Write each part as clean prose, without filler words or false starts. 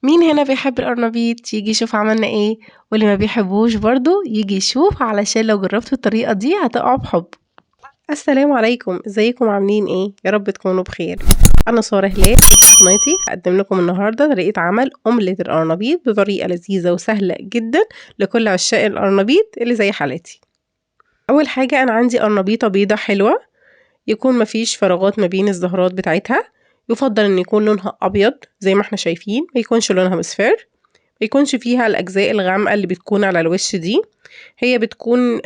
مين هنا بيحب القرنبيط يجي يشوف عملنا ايه، واللي ما بيحبوش برضو يجي يشوف، علشان لو جربتوا الطريقة دي هتقعوا بحب. السلام عليكم، ازيكم عاملين ايه؟ يا رب تكونوا بخير. انا سارة هلال في قناتي هقدم لكم النهارده طريقة عمل اومليت القرنبيط بطريقة لذيذة وسهلة جدا لكل عشاق القرنبيط اللي زي حالاتي. اول حاجة انا عندي قرنبيطة بيضة حلوة، يكون مفيش فراغات ما بين الزهرات بتاعتها، يفضل ان يكون لونها ابيض زي ما احنا شايفين، ما يكونش لونها مصفر، ما يكونش فيها الاجزاء الغامقه اللي بتكون على الوش دي، هي بتكون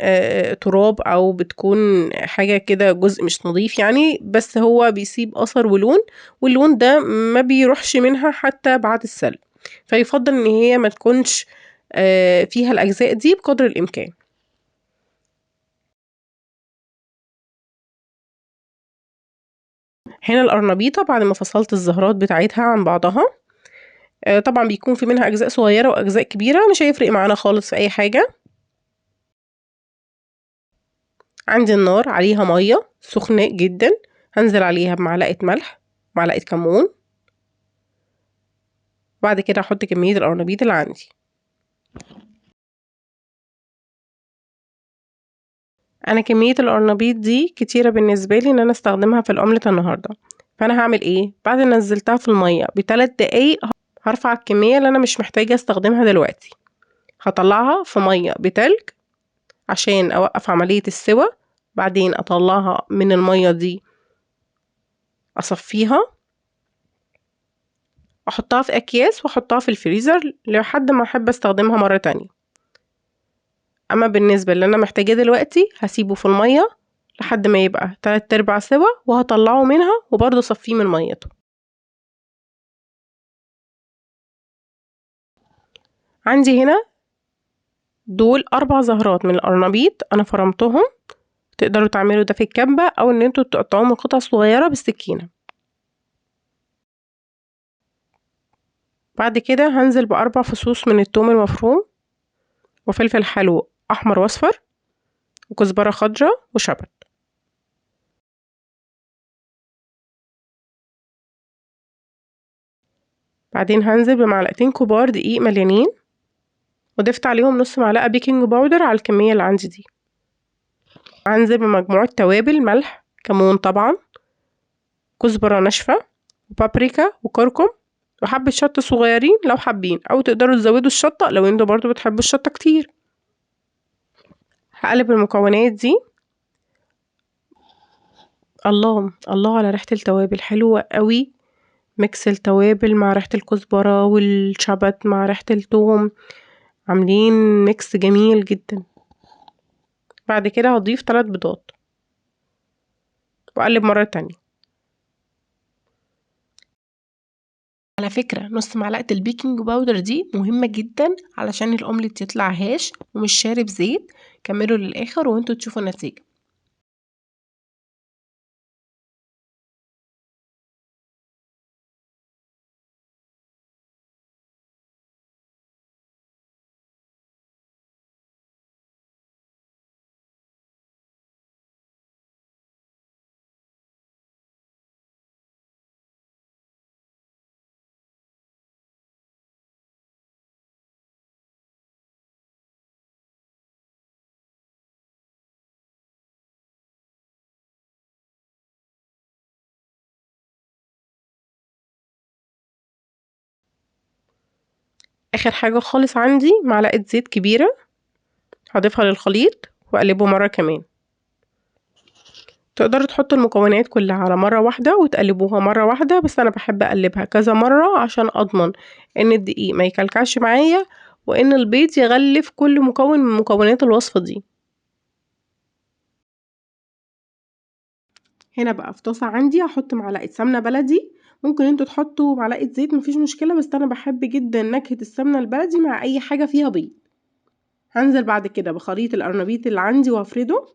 تراب او بتكون حاجه كده جزء مش نظيف يعني، بس هو بيسيب اثر ولون، واللون ده ما بيروحش منها حتى بعد السلق، فيفضل ان هي ما تكونش فيها الاجزاء دي بقدر الامكان. هنا القرنبيطه بعد ما فصلت الزهرات بتاعتها عن بعضها، طبعا بيكون في منها اجزاء صغيره واجزاء كبيره، مش هيفرق معانا خالص في اي حاجه. عندي النار عليها ميه سخنه جدا، هنزل عليها بمعلقه ملح، معلقه كمون، بعد كده هحط كميه القرنبيط اللي عندي. انا كميه القرنبيط دي كتيره بالنسبه لي ان انا استخدمها في الاومليت النهارده، فانا هعمل ايه؟ بعد ما نزلتها في الميه بثلاث دقايق هرفع الكميه اللي انا مش محتاجه استخدمها دلوقتي، هطلعها في ميه بتلج عشان اوقف عمليه السوى، بعدين اطلعها من الميه دي اصفيها، احطها في اكياس واحطها في الفريزر لحد ما احب استخدمها مره تانية. اما بالنسبه اللي انا محتاجاه دلوقتي هسيبه في الميه لحد ما يبقى 3/4 سوا، وهطلعه منها وبرضه اصفيه من ميته. عندي هنا دول 4 زهرات من القرنبيط انا فرمتهم، تقدروا تعملوا ده في الكبه او ان انتوا تقطعوهم قطع صغيره بالسكينه. بعد كده هنزل ب4 فصوص من الثوم المفروم، وفلفل حلو احمر واصفر، وكزبره خضراء، وشبت. بعدين هنزل بمعلقتين كبار دقيق مليانين، وضفت عليهم نص معلقه baking powder على الكميه اللي عندي دي. هنزل بمجموعه توابل، ملح، كمون طبعا، كزبره ناشفه، وبابريكا، وكركم، وحبه شطه صغيرين لو حابين، او تقدروا تزودوا الشطه لو انتوا برضو بتحبوا الشطه كتير. هقلب المكونات دي. الله الله على ريحه التوابل، حلوه قوي. mix التوابل مع ريحه الكزبره والشبت مع ريحه الثوم، عاملين mix جميل جدا. بعد كده هضيف 3 بيضات واقلب مره تانية. على فكرة نص معلقة ال baking powder دي مهمة جدا علشان الاومليت يطلع هاش ومش شارب زيت. كملوا للاخر وانتوا تشوفوا النتيجة. اخر حاجة خالص عندي معلقة زيت كبيرة هضيفها للخليط واقلبه مرة كمان. تقدروا تحطوا المكونات كلها على مرة واحدة وتقلبوها مرة واحدة، بس انا بحب اقلبها كذا مرة عشان اضمن ان الدقيق ما يكلكعش معايا، وان البيض يغلف كل مكون من مكونات الوصفة دي. هنا بقى في طاسة عندي هحط معلقة سمنة بلدي، ممكن انتوا تحطوا معلقة زيت مفيش مشكلة، بس انا بحب جدا نكهة السمنة البلدي مع اي حاجة فيها بيض. هنزل بعد كده بخليط القرنبيط اللي عندي وهفرده.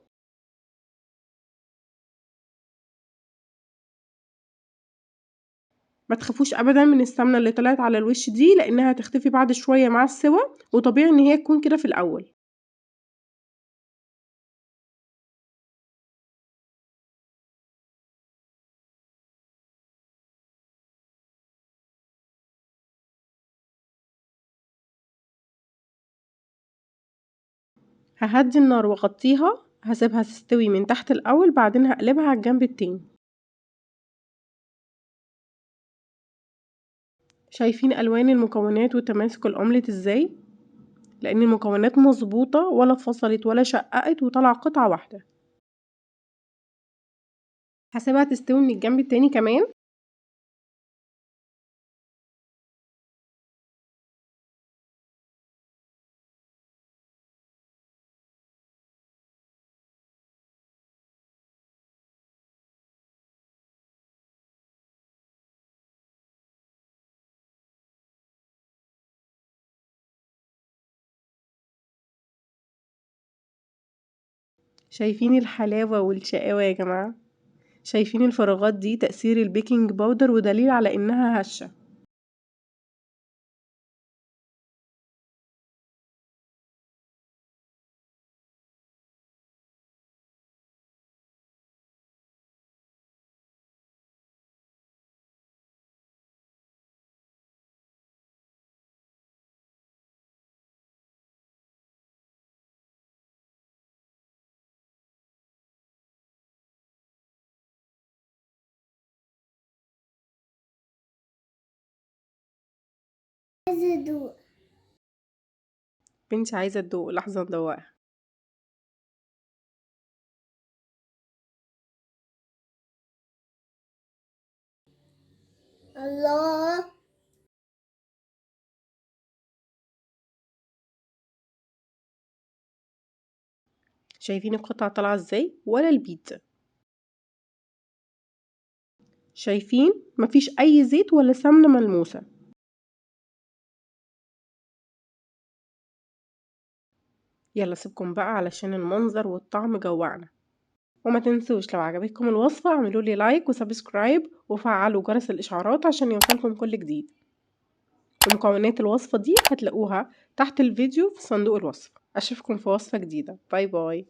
ما تخافوش ابدا من السمنة اللي طلعت على الوش دي، لانها هتختفي بعد شوية مع السوا، وطبيعي ان هي تكون كده في الاول. ههدي النار واغطيها، هسيبها تستوي من تحت الاول، بعدين هقلبها على الجنب التاني. شايفين الوان المكونات وتماسك الاومليت ازاي؟ لان المكونات مظبوطة ولا فصلت ولا شققت وطلع قطعه واحدة. هسيبها تستوي من الجنب التاني كمان. شايفين الحلاوة والشقاوة يا جماعة؟ شايفين الفراغات دي؟ تأثير ال baking powder ودليل على انها هشة. عايزة ادوق. بنتي عايزة تدوق، لحظة ندوقها. الله. شايفين القطعة طالعة ازاي؟ ولا البيتزا. شايفين مفيش اي زيت ولا سمنة ملموسة. يلا سيبكم بقى علشان المنظر والطعم جوعنا. وما تنسوش لو عجبتكم الوصفة اعملوا لي like و subscribe وفعلوا جرس الاشعارات عشان يوصلكم كل جديد. ومكونات الوصفة دي هتلاقوها تحت الفيديو في صندوق الوصف. اشوفكم في وصفة جديدة. bye bye.